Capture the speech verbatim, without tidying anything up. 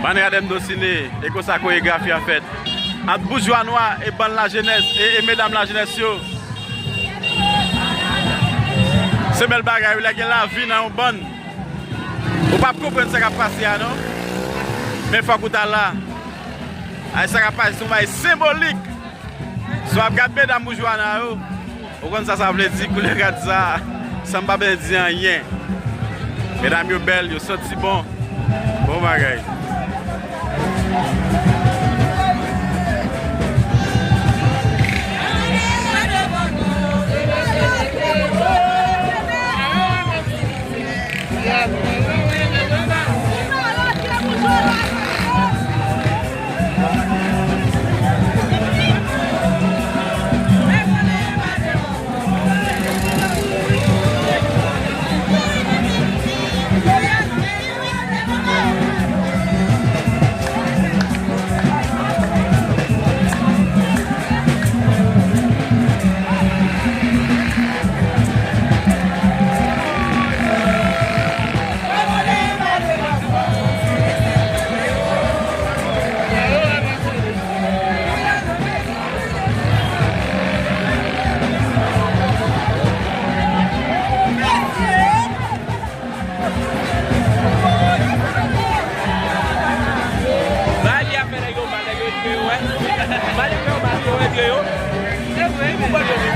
Panrad Endocine, e konsa koregrafi a fèt. Ant boujwa nwa e bann lajenès, e, e medam lajenès yo. Se bèl bagay, wi, lè gen lavi nan yon bann. Ou p ap konprann sa k ap pase a, non. Men fòk ou ta la. Ay, sa k ap pase, se yon bagay senbolik. Si w ap gad medam boujwa nwa yo, ou konn sa sa vle di, koulè rad sa, san m pa bezwen di anyen. Medam yo bèl, yo santi bon. Bon bagay. Bagay li ap fè nèg yo mal, nèg yo retire yo, wè. Bagay li ap fè yo mal, yo retire yo. Se vre, men.